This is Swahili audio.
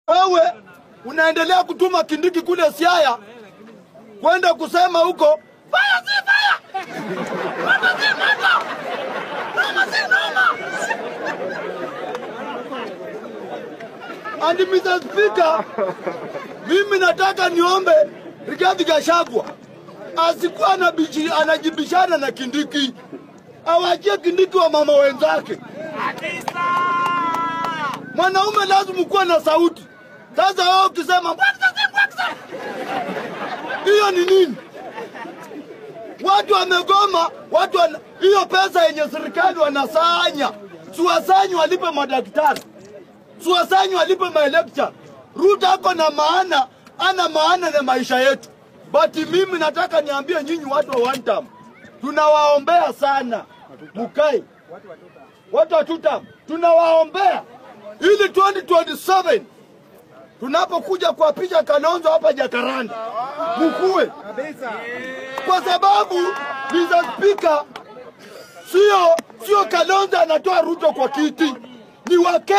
Wewe unaendelea kutuma Kindiki kule Siaya kwenda kusema huko fire si fire, moto si moto, noma si noma. And Mr. Speaker, mimi nataka niombe Rigathi Gachagua asikuwa anajibishana na Kindiki, awachie Kindiki wa mama wenzake. Mwanaume lazima kuwa na sauti. Sasa wewe ukisema hiyo ni nini? Watu wamegoma, watu hiyo pesa yenye serikali wanasanya, siwasanyi walipe madaktari, siwasanyi walipe malecture. Ruto ako na maana, ana maana na maisha yetu. But mimi nataka niambie nyinyi watu wa one term, tunawaombea sana mukai, watu wa two term, tunawaombea ili 2027 tunapokuja kuapisha Kalonzo hapa Jacaranda mukue, kwa sababu Mr. Speaker, sio Kalonzo anatoa Ruto kwa kiti, ni wake.